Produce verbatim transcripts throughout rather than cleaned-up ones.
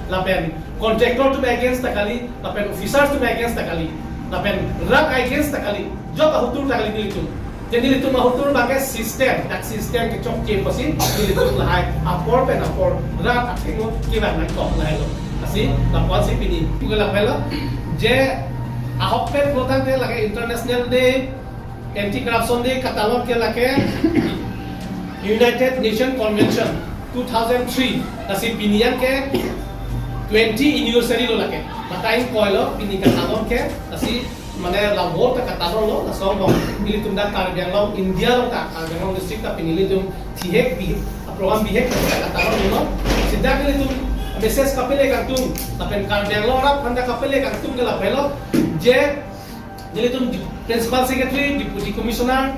Lapen contractor atum against ta kali, lapen officers atum against ta kali, lapen rat against ta kali, job ahutur ta kali nelitum. Jadi nelitum ahutur abangke system, dak system kechokche pusi nelitum lahai apor pen apor rat athengno kevang nangkok lahai lo. Lasi lapuan si pini puke lapen lo je ahok pen pulo tangte lake International Day, Anti Corruption Day katalon ke lake United Nation Convention two thousand three, lasi pini an ke twenty anniversary lo lake. Mata ingkoi lo pini katalon ke, lasi mane labor ta katalon lo, laso angbong ilitum dak Karbi Anglong, India along ta Karbi Anglong district ta pini ilitum thihek bi, program bihek ta katalon lo. Sita ilitum message kapele kangtung, lapen Karbi Anglong arat aphan ta kapele kangtung ke lapen lo je nelitum di-, Principal Secretary, Deputy Commissioner,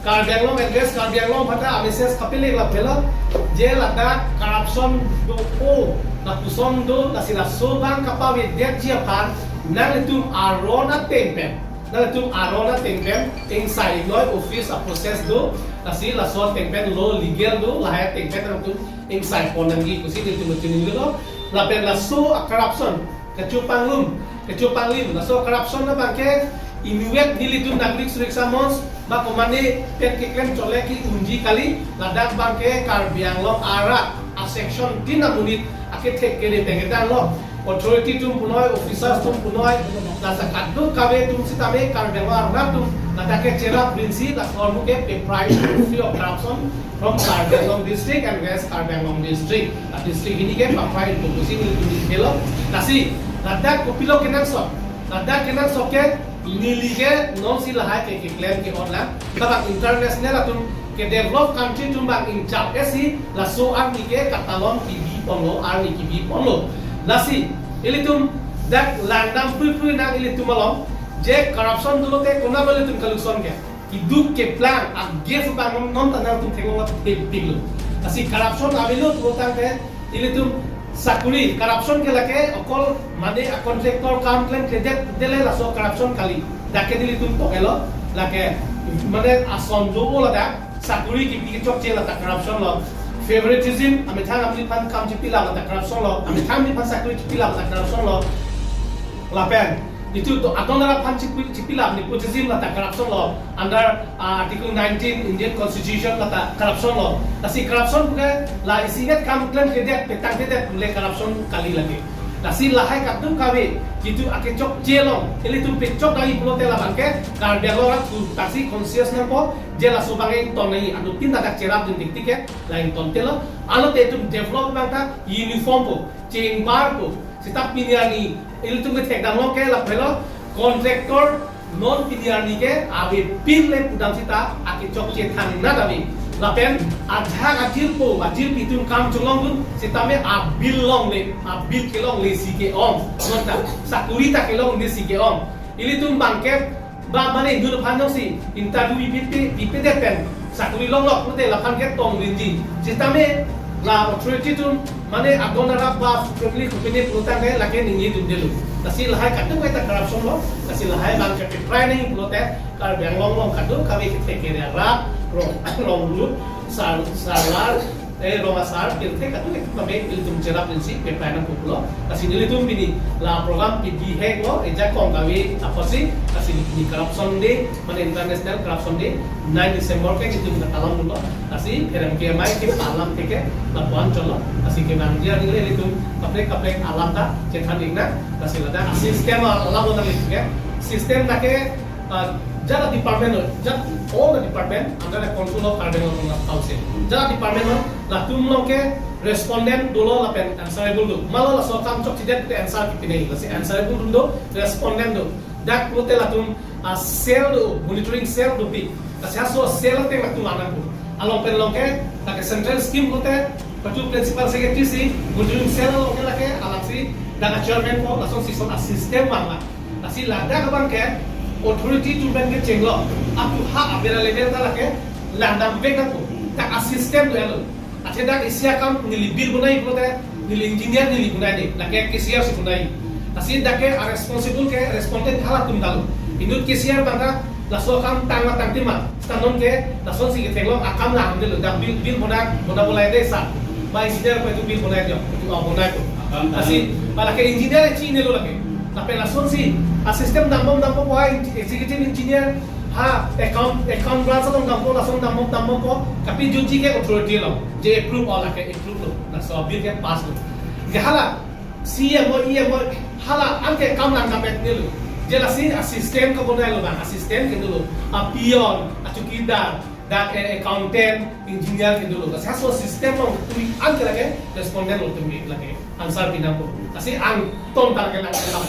Karbi Anglong and West Karbi Anglong aphan ta message kapele lapen lo je ladak corruption do-o, lapuson do, lasi laso abang kapavedetji aphan nanglitum aron ateng pen, nanglitum aron ateng pen ingsai noi office a-process do, lasi laso ateng pen lo legal do, lahai ateng pen nangtum ingsai pon nangji pusi nelitum chinilo. Lapen laso a-corruption kachepangrum, kachepangrum, laso corruption abangke inutvet nelitum Nagarik Suraksha Monch ba komane pen keklem chole ke unji kali, ladak abangke Karbi Anglong arat a-section tin amonit akethek kere pengedang lo. Authority atum punoi, officers atum punoi, lasi kadokave atum sitame Karbi Anglong arat atum ladak ke cherap rinsi, laso ahormu ke peprai free of corruption from Karbi Anglong district and West Karbi Anglong district. A district hini ke papai itu pusi nelitum helo. Lasi ladak kopilo kenangsot, ladak kenangsot ke neli ke nonsi lahai ke keklem ke-ot lang. Tabang international atum ke developed country atum abang ingchap esi laso arni ke katalon kebi ponlo, arni kebi ponlo. Lasi ilitum dak langdam puipui nang ilitum along je corruption dolote konat ilitum kaluson ke. Keduk keplang, a-gap abang non non ta nangtum theklong la thepik lo. Lasi corruption avelo pulo tangte ilitum sakuri, corruption ke lake okol mane a-contractor kam klemkledet dele laso corruption kali. Dak ke nelitum tok-et lo, lake mane ason do-o ladak, sakuri kepi kechokche lata corruption lo. Favoritism, amethang amonit aphan kam chepilap lata corruption lo, amethang amonit aphan sakuri chepilap lata corruption lo. Lapen itu to adon arat aphan chepi-, chepilap nepotism lata corruption lo. Under, uh, Article nineteen Indian Constitution lata corruption lo. Lasi corruption puke la isi ngat kam klemkledet, petangkledet pule corruption kali lake. Lasi lahai kadokave kitu akechokche along ilitum pechok dai pulote labangke Karbi Anglong arat tu tasi conscious nangpo je laso abang ington nangji, anuttin ladak cherap dun diktik ke la ingtontelo. Alote itum develop abang ta uniform po, chingbar po. Sita pini arni ilitum kethekdam lo ke lapen lo contractor non pini arni ke avepin le pudam sita akechokche thangnat ave. Lapen ajahak ajirpo, ajirpi atum kam cholongdun sitame a-bill longle, a-bill kelongle si ke-ong. Non ta sakuri ta kelongle si ke-ong. Ilitum abangke ba mane inut aphan jongsi interview pipe, pipedet pen sakuri longlok pulote laphan ke tong rinji. Sitame la authority atum mane adon arat ba family company pulo tangte lake ningjidundelo. Lasi lahai kadokave ta corruption lo, lasi lahai abangke peprai nangji pulote Karbi Anglong along kadokave kethek kere arat, rong, rong lut, sar, sarlar, eh, rong asar, pirthe kadokave ilitum cherap rinsi peprai nangpo pulo. Lasi nelitum pini la program pibihek lo, ejakong kave apotsi, lasi pini Corruption Day, mane International Corruption Day, nine December ke nelitum katalon lo. Lasi pherangke amei ke palam ke ke lapuan cholo. Lasi kevangji arni le ilitum kaprek kaprek alam ta chethan iknang. Lasi ladak system alam lo nang ke. System ta ke, uh, jala department lo, jat all the department under the control of Karbi Anglong Autonomous Council. Jala department lo, latum along ke respondent dolo lapen answerable do. Malo laso akam chokchedet te answer kepinai. Lasi answerable atum do, respondent do. Dak pulote latum, ah, cell do, monitoring cell dopik. Lasi laso cell ateng latum anang do. Along pen along ke, lake central scheme pulote, patu principal secretary si, monitoring cell along ke lake, alang si, dak a-chairman po, lason si son a-system vanglo. Lasi ladak abangke, authority atum pen kechenglo, up to ha abera level ta lake, langdam vek nangpo, dak a-system do alo. Athe dak isi akam neli bill bonai pulote, neli engineer neli bonai de, lake cashier si bonai. Lasi dak ke a-responsible ke respondent halatum ta lo. Inut cashier abang ta laso akam tangma tangtima. Sita non ke lason si ketheklong akam lang de lo, dak bill, bill bonai, bonai bolai de sa. Ba engineer ko itu bill bonai de, itu a bonai ko. Lasi, ba lake engineer chinilo lake. Lapen lasonsi, a system dambom dambom po, executive engineer, ha, account, account branch along dampo, lason dambom dambom po, kapajutji ke authority lo, je approve o lake approve lo, laso bill ke pass lo. Je hala, C M o, E M o, hala, anke kam langdam-etnelo. Je lasi a system kebonailo bang, a system kedolo, a peon, a chowkidar, dak, eh, accountant, engineer kedolo. Lasi laso system along tumi anke lake respondent lo tumi lake answer pinangpo. Lasi angton tar ke lang lang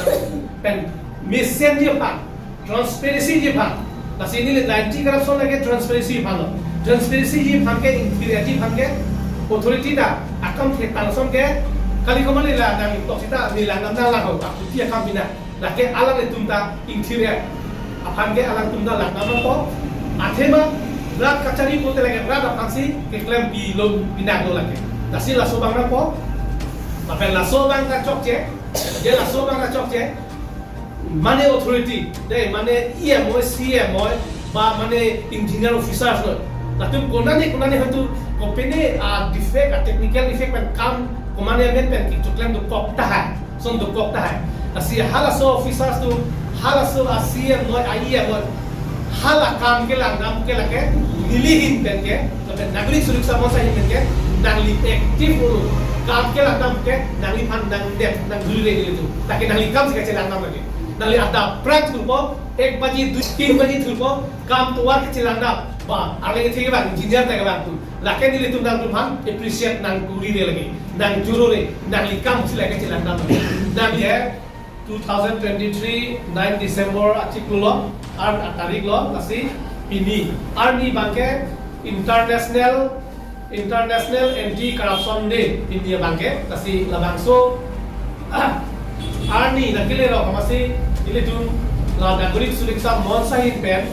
pen mesenji aphan, transparencyji aphan. Lasi neli anti-corruption lake transparency aphan lo. Transparencyji aphan ke, ingthir-etji aphan ke, authority ta akam ke tangson ke, kali komali la nangtok sita neli langdam nang lang ho, akuti akam bina. Lake alanglitum ta ingthir-et aphan ke alangtum ta langdam nangpo. Athema rat kachari pote lake rat aphansi keklem pilo pinanglo lake. Lasi laso abang nangpo. Lapen laso abang kachokche, je laso abang kachokche, mane authority, de mane E M o, C M o, ba mane engineer officers lo. Latum konane konane haitu kopine a defect, a technical defect pen kam komatne amen pen kechoklem dokok tahai, son dokok tahai. Lasi halaso officers atum, halaso a C M o, a E M o, hala kam kelangdam ke lake neli ahin pen ke, lapen Nagorik Suraksha Monch ahin pen ke, nangli active olo. Kam kelangdam ke nangliphan nangdep, nangjuri re nelitum. Lake nangli kamsi kachelangdam lake. Nangli adap prak thurpo, ek baji, dui, tin baji thurpo, kam tovar kachelangdam. Ba, arleng thik bang, engineer ta bang tu. Lake nelitum nangtumphan appreciate nangkuri re lake, nangjuro re, nangli kamsi lake chelangdam lake. Nangli eh, two thousand twenty-three, nine December achiklo lo, ar atarik lo, lasi pini. Arni abang ke International, International Anti-Corruption Day, pini abang ke, lasi labangso, arni nangkele rok amatsi, ilitum la Nagorik Suraksha Monch ahin pen,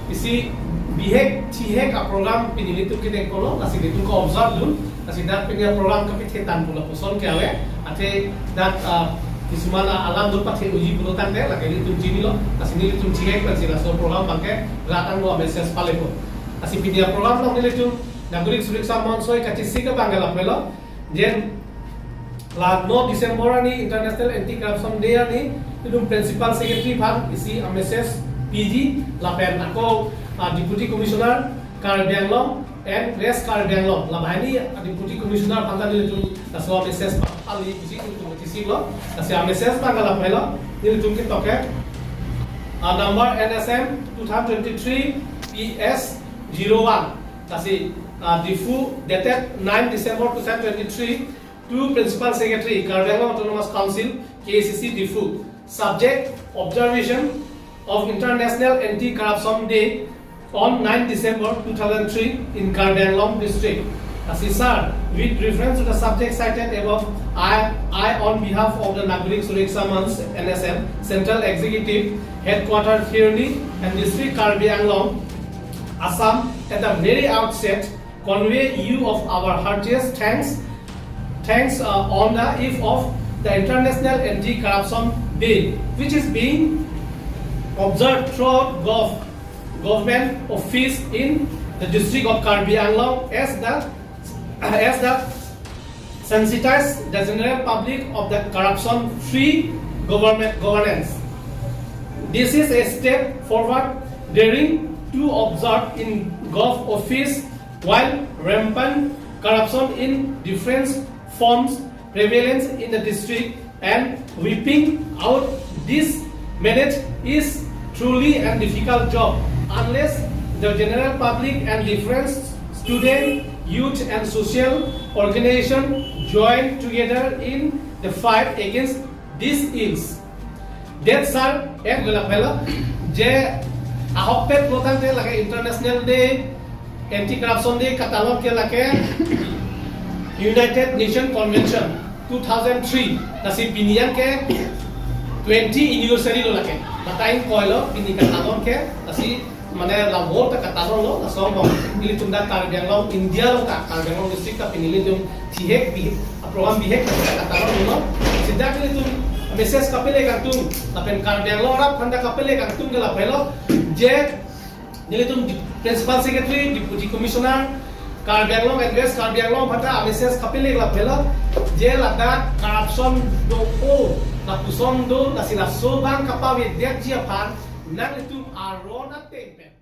isi bihek, thihek a program pini ilitum kedeng kolo, lasi ilitum ko observe dun, lasi dak pini a program kapithe tang pu lapuson ke ave, athe dak, ah, kisuman a alam dun pathe uji pulo tangte, lake ilitum chinilo, lasi nelitum chihek pensi laso program abang ke rat angbong a message palepo. Lasi pini a program along nelitum Nagorik Suraksha Monch kachesik abang ke lapu-elo, jen la no December arni International Anti-Corruption Day arni, ilitum Principal Secretary aphan isi a message piji, lapen ako, ah, Deputy Commissioner Karbi Anglong and West Karbi Anglong, labahini, ah, Deputy Commissioner aphan ta nelitum laso a message pali piji ilitum kachesik lo. Lasi a message abang ke lapu-elo, nelitum ketok ke, ah, number N S M two thousand twenty-three P S zero one. Lasi, ah, Diphu, dated nine December two thousand twenty-three, to Principal Secretary, Karbi Anglong Autonomous Council, K A C C Diphu. Subject, observation of International Anti-Corruption Day on nine December two thousand three in Karbi Anglong District. Lasi sir, with reference to the subject cited above, I, I on behalf of the Nagorik Suraksha Monch, N S M, Central Executive, Headquarter Kheroni and District Karbi Anglong, Assam, at the very outset, convey you of our heartiest thanks, thanks, uh, on the eve of the International Anti-Corruption Day, which is being observed throughout gov-, government office in the District of Karbi Anglong as the, as the sensitize the general public of the corruption-free government governance. This is a step forward daring to observe in gov office while rampant corruption in different forms prevalence in the district and wiping out this menace is truly a difficult job unless the general public and different student, youth and social organization join together in the fight against these ills. That sir, ek gula phelo, je ahokpet pulo tangte lake International Day, Anti Corruption Day katalon ke lake United Nation Convention two thousand three, lasi pini an ke twenty anniversary lo lake. Batai koilo pini katalon ke, lasi mane la vote ta katalon lo, laso angbong ilitum dak Karbi Anglong, India along ta Karbi Anglong district ta pini ilitum thihek bihek, program bihek ta katalon lo. Sida ilitum message kapele kangtung, lapen Karbi Anglong arat aphan ta kapele kangtung ke lapu-elo, je nelitum di-, Principal Secretary, Deputy Commissioner, Karbi Anglong Address, Karbi Anglong aphanta a-message kapilik lapu helo, je ladak corruption do-o, lapuson do, lasi laso abang kapavedetji aphan nanglitum aron ateng pen